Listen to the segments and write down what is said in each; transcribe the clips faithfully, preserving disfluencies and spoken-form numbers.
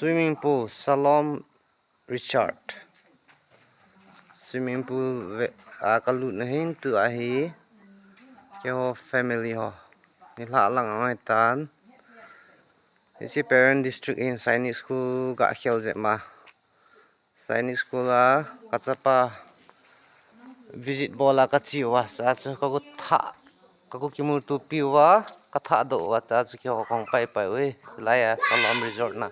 Swimming pool, Shalom Resort. Swimming pool ve, a kalut na hin tu ahi. Keiho family ho. Nilhah lang ahung hitan. Hiche Peren District hin Sainik School ga khel jep ma. Sainik School a kachapa visit bol a kache uva, sa chu kagu tha, kagu kimuto pi uva, katha doh uva, ta chu keiho kahung pai pai uve. Lai a Shalom Resort na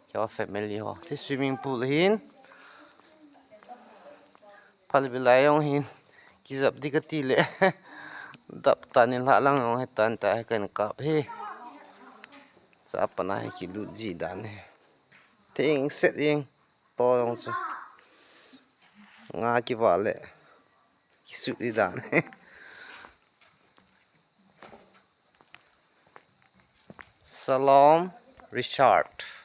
keiho family ho. Hiche swimming pool hin phalbi lai jong hin kijap di kati le. Dap ta nilhah lang jong hitan ta hi kan kap hi. Cha pana hi kilut ji dan hi. Thing set jeng. To jong chu. Nga kivah le. Kisut di dan. Shalom Resort.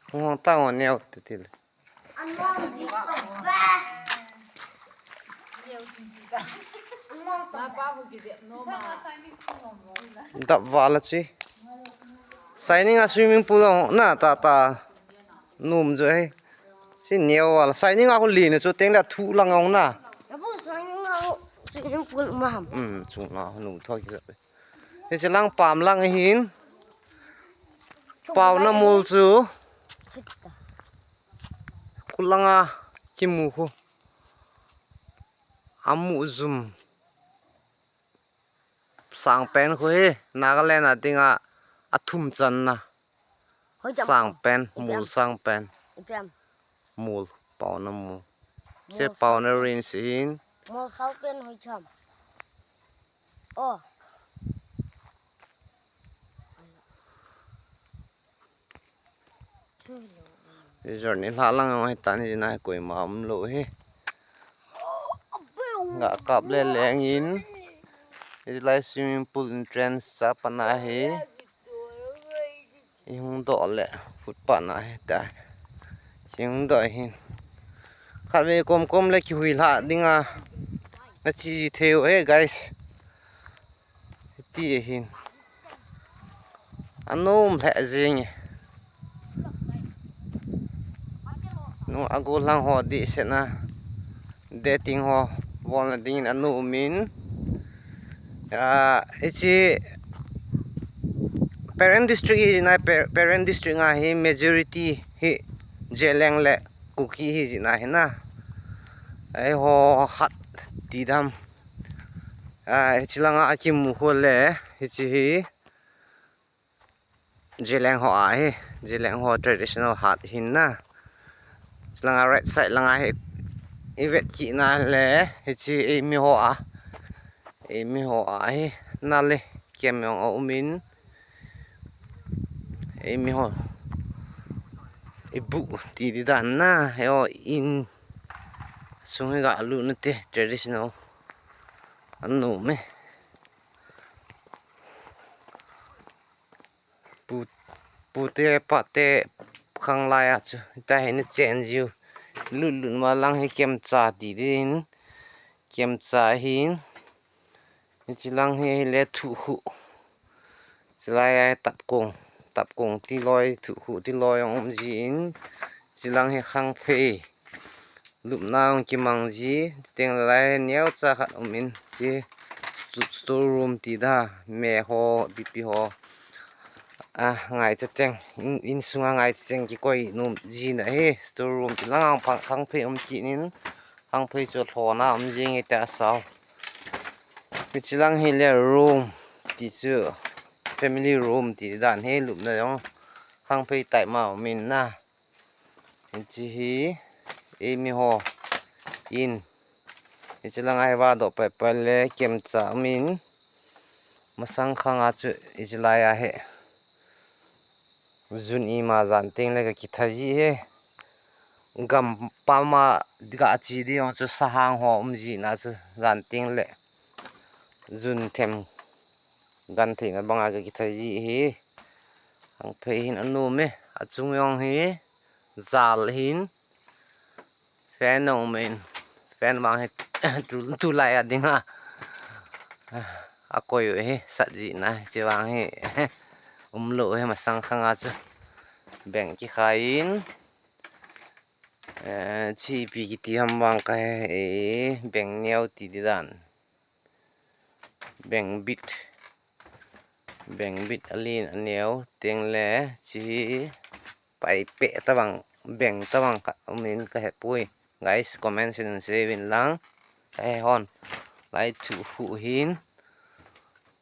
Hung hong ta ngon neo te ti le. Dap vala chi. Sainik a swimming pool ho na ta ta. Num jo he. Chi neo vala. Sainik a khu li ne chu teng le thu lang ong na. Abu Sainik a khu swimming pool ma ham. Um, chu na nu tho ki. Hiche lang pam lang hin. Pau na mul chu. Khulanga kimu khu. Amu zum. Sang pen khu hi. Nagaland a dinga athum channa. Sang pen, mul sang pen. Mul, pau na mul. Che pau na rin si hin. Mul sang pen hoi cham. Oh. Resort nilhah lang jong hitan hi na koima umlou hi. Ga kap le leng in. Hilai swimming pool entrance cha pana hi. I hung doh le footpath na hi ta. I hung doh hin. Khatvei kom kom le kihui lha dinga. Na chi thei u e guys. Hiti hin. Anom lheh jeng e. Nu agollhang ho dihsetna. Dating ho bolna dingin anom in. Ah, hiche Peren District hi na, Pe-, Peren District nga hi majority hi Zeliang le Kuki hi jina hi na. Eiho hat ti dam. Ah, hiche langa akimu khu le, hiche hi Zeliang ho a hi, Zeliang ho traditional hat hin na. Hiche langa right side langa hi, i vet kit na le, hiche eimi ho a. Eimi ho a hi, na le, kem jong aum in. Eimi ho. I bu ti di dan na, eiho in. Sung hi ga lu na te, traditional. Anom e. Pu, pute pate khang lai a chu. Hita hi na chen jiu. Lut lut ma lang hi kemcha ti din. Kemcha hin. Hiche lang hi le thu khu. Chulai a tapkong. Tapkong ti loi, thu khu ti loi jong um ji in. Hiche lang hi khangphei. Lupna jong kimang ji, teng lai neocha khat um in, chi stu-, store room ti da, me ho, B P ho. A, ngaicha cheng, in, insunga ngaicha cheng kikoi nom ji na hi, store room ti lang ang phang, khangphei um kit in, khangphei chu lhona um ji nge ta sao. Hiche lang hi le room ti chu, family room ti dan hi lupna jong, khangphei tai ma um in na. Hiche hi, eimi ho in. Hiche lang a hi va doh pai pai le kemcha um in. Masang khang a chu hiche lai a hi. Jun ima jan teng le ka kitha ji hi. Gam pama ga chi di jong chu sahang ho um ji na chu jan teng le. Jun them gan theina banga ka kitha ji hi. Khangphei hin anom e, achung jong hi. Jal hin. Fan nong main. Fan vang hi tu, tulai a dinga. Akoi u hi sat ji na. Chi vang hi umlou hi masang khanga chu. Beng kikhai in. Eh, chi ipi kiti ham vang kahe, beng neo ti di dan. Beng bit. Beng bit alen aneo. Tengle chi pai pe tabang, beng tabang khat umin kahepoi. Guys, comment section in sei vin lang. Kahe hon. Lai thu hu hin.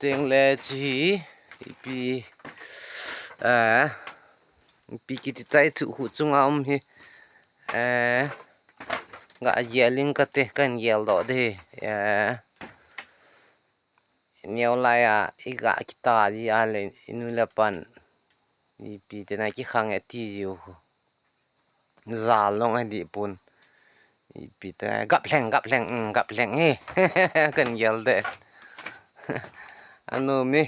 Tengle chi ipi, eh, ipi kiti tai thu hu chunga um hi. Eh, ga gel ing kate, kan gel doh de. Eh, neo lai a, i ga kita ji a le, inu le pan. Ipi te na kikhang e ti ji u. Zal long e di pun. Ipi te, gap leng, gap leng, mm, gap leng e. Kan gel de. Anu mi,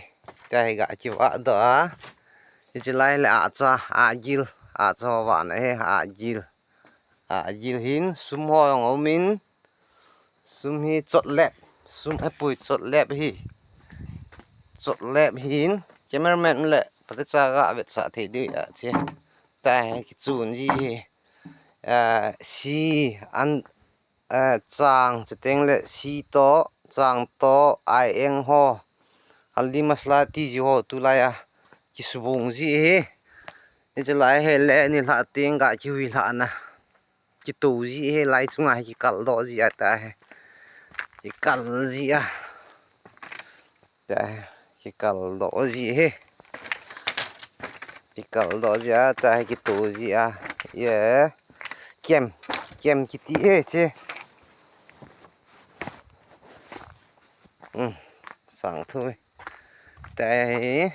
te ga kiva doh a. Ichi lai le a cha, a gil, a cha va na he, a gil. A gil hin, sum ho jong umin. Sum hi chot lep, sum apui chot lep hi. Chot lep hin, cameraman le, pate cha ga vetsah thei diu a che. Ta hi kichun ji hi. Ah, si an, ah, chang, chuteng le si to, chang to, ai eng ho. Haldi masala ti ji ho tulai a. Kisubung ji hi. Ni chalai he le, ni lha ting ga kihui lha na. Kitu ji he lai chunga he kikal doh ji a ta he. Kikal ji a. Ta he. Kikal doh ji he. Kikal doh ji a ta he kitu ji a. Ye. Kem. Kem kiti he che. Hmm. Sang thu he. Ta he.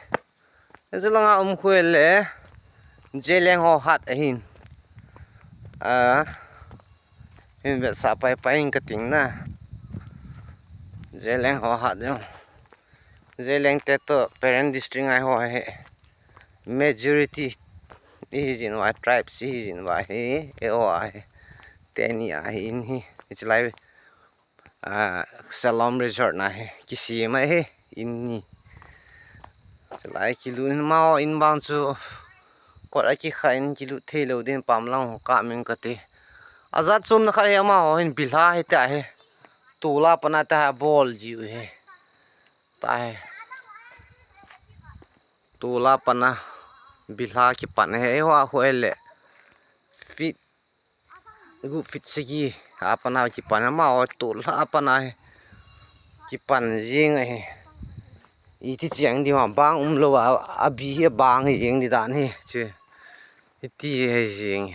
Chulanga um khu le, Jeleng ho hat ahin. A, hin vetsah pai pai in kating na. Jeleng ho hat jong. Jeleng te to Peren district ngai ho he. Majority ihi jin uva, tribes ihi jin uva hi, e o a hi. Teni a hi in hi. It's like Ah, Shalom Resort na hi, kisem ahi, in ni. Chalai kilut in amaho in vang chu, kot a kikha in kilut thei lou din pam lang ho ka min kati. Ajat chom na khat hi amaho hin bilha hi ta hi. Tula pana ta hi bol jiu hi. Ta hi. Tula pana bilha kipan hi, ho a ho le. Fit Gup fit sagi, apan a kipan amaho tula apan a kipan jing ahi. Iti chiang di ma bang umlou a, abi hi bang hi jing di dan hi chu. Iti hi jing.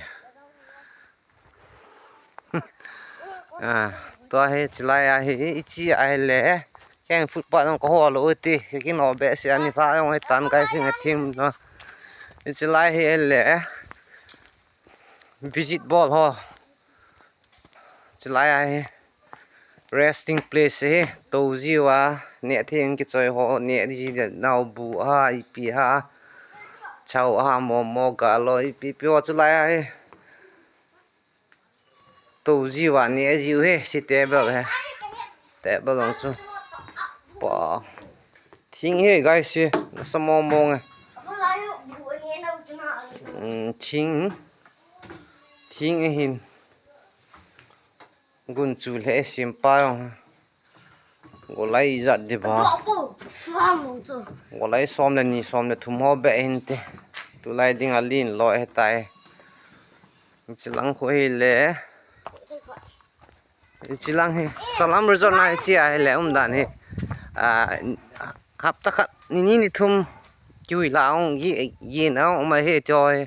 Ah, tua hi chilai ahi, ichi ahi le. Keng footpath nong ko ho lo ti, kino be si ani pha nong hi tan kai sing a thim no. Ichi lai hi le. Visit bol ho. Chulai a hi resting place hi. Tou jiu a, neh thei in kichoi ho, neh ji nau bu ha, ipi ha. Chau ha, momo galo, ipi pi ho chulai a hi. Tou jiu a, neh jiu hi, si table hi. Table ang chu. Pa. Thing hi, guys, hi. Nasa momo nge. Mm, thing. Thing ahin. Gun chu le sim pa jong. Golai jat di ba. Golai som le ni som le thum ho be hin te. Tulai ding a lin lo he tai. Chilang khu hi le. Chilang hi. Salam Resort na hi chi a hi le um dan hi. Ah, hapta khat ni ni ni thum. Kiui la ong gi gi na ong ma hi tio hi.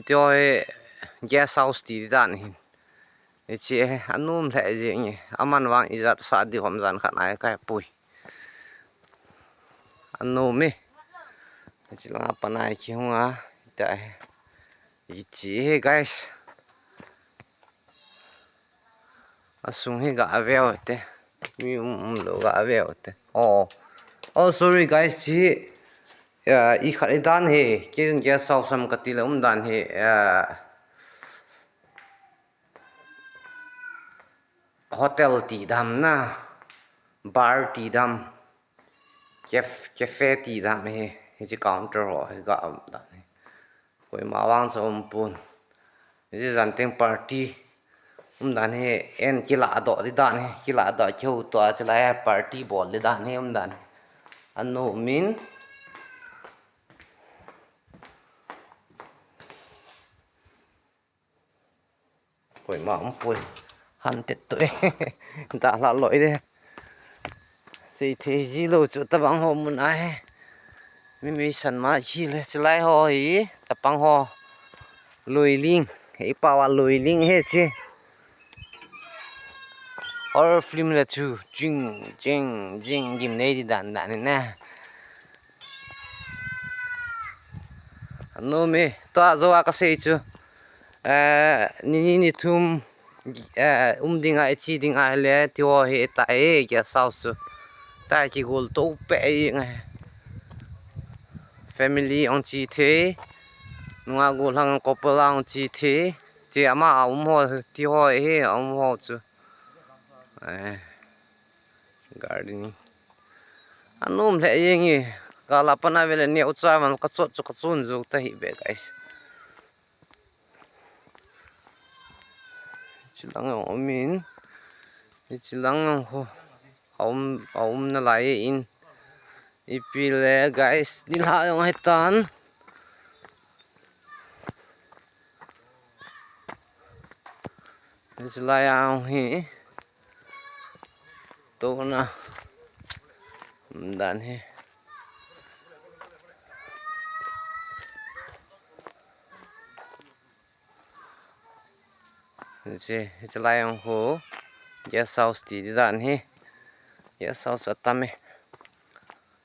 Tio hi guest house ti dan hi. Hichi hi, anum lheh jing e. Aman vang ijat sa di hom jan khat nai kai pui. Anum e. Hichi langa panai ki hunga. Ita hi. Hichi hi, guys. Asung hi ga aveu te. Mi um, um lo ga aveu te. Oh. Oh, sorry, guys. Chi, ya, i khat i dan hi. Kin guest house sam kati la um dan hi. Ya. hotel ti dam na, bar ti dam, caf-, cafe ti dam hi, hiche counter ho hi ga um dan hi. Koima vang chu um pon. Hiche jan teng party um dan hi, en kilah doh di dan hi, kilah doh kiho tua chulai party bol di dan hi um dan hi. Anom in. Koima um poi. Han tet to e. Dalha loi de. Sei thei ji lou chu tabang ho mun a hi. Mi mi san ma hi le chulai ho hi. Chapang ho. Lui ling. Hi pa wa lui ling hi chi. Horror film le chu. Jing, jing, jing. Gim nei di dan dan na. Anom e, tua jou a kasei chu. Eh, ni ni ni thum, eh, um dinga, ichi dinga le, ti ho hi tai, guest house chu. Tai kigol to pe e ngai. Family ong chi thei, nunga gollhang couple ong chi thei, ti ama a um ho, ti ho hi, a um ho chu. Eh, gardening. Anom lheh jeng e, gal a pat a vele neocha man kachot chu kachon jou ta hi be, guys. Chilang jong um in, chilang jong ho, a um, a um nalai in. Ipi le, guys, nilhah jong ahi tan. Hiche lai a hi. Tuna. Um dan hi. Hiche, hiche lai a ho. Guest house ti di dan hi. Guest house atam e.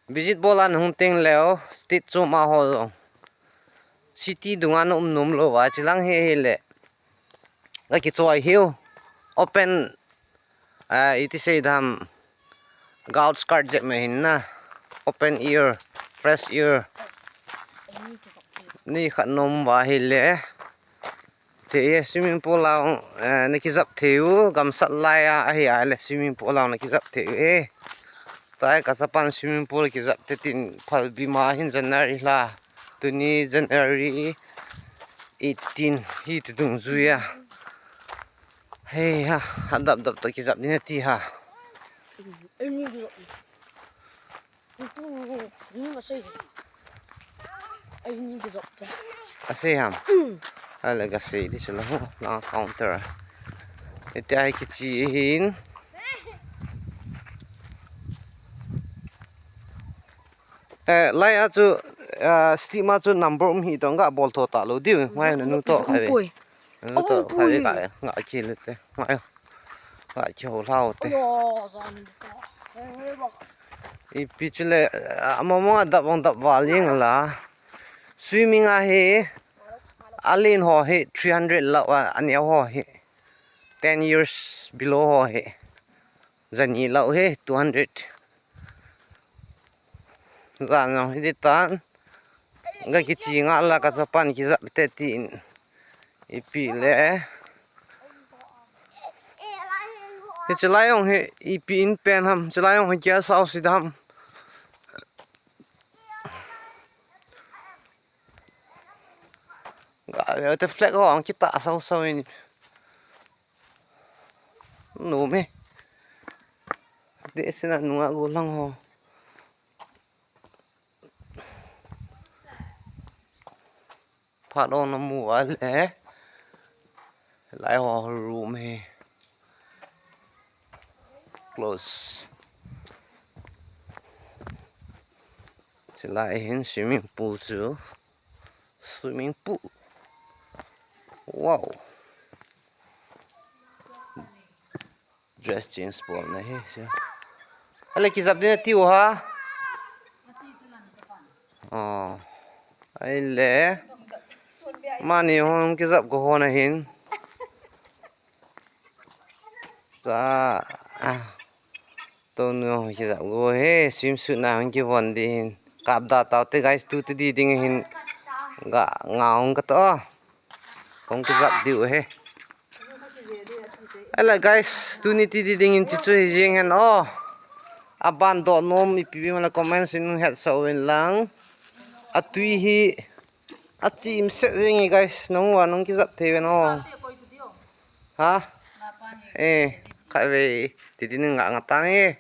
Visit bol a nahung teng leu, state chom a ho jong. City dunga na um nom lou va, chilang hi hile. Ga kichoi hiu. Open, ah, iti sei dam. Ga outskirt jep mai hin na. Open air, fresh air. Ni khat nom va hile. Te e swimming pool a, eh, na kijap thei u, gamsat lai a, ahi a le swimming pool a na kijap thei u e. Tai kachapan swimming pool kijap te tin phalbi ma hin January la. Tuni January eighteen hi ti dungjui a. Hei ha, adap dap to kijap ni na ti ha. Ni ma sei. Ai ni kijap te. Asei ham. Ala ga sei di sula ho, na counter. Ite ai kichi hin. Eh, lai a chu, eh, stima chu number um hi tong ga bol tho ta lou diu. Ngai na nu to khai ve. Nu to khai ve ka, nga ki le te. Ngai. Nga ki ho lau te. Ipi chu le, eh, amo mo dap ong dap val jing la. Swimming a hi, alin ho hi three hundred lau a, ani ho hi. Ten years below ho hi. Jani lau hi, two hundred. Jan jong hiti tan. Ga kichi nga la kachapan kijap te tin. Ipi le. Hiche lai jong hi, ipi in pen ham. Hiche lai jong hi guest house hi dam. Ga, te flag ho ang kita sao sao in. Nom e. Te sina nunga gollhang ho. Phat ong na mu a le. Lai ho room hi. Close. Chulai hin swimming pool chu. Swimming pool. Wow. Dress change bol na hi. Ale kijap din ati u ha. Oh. Ai le. Mani hung kijap go ho na hin. Sa. Ah. Tonu kijap go he, swimsuit na hung kivon di hin. Kap da tau te guys, tu te di ding hin. Ga nga hung ka to. Hung kijap diu he. Ala guys, tuni ti di dingin chichu hi jing hen o. Aban do nom ipi bi mala comment sin hetsah uvin lang. Atui hi achim set jing hi guys, nung wa nung kijap thei ven o. Ha? Eh, khat ve ti di ning nga nga tang e.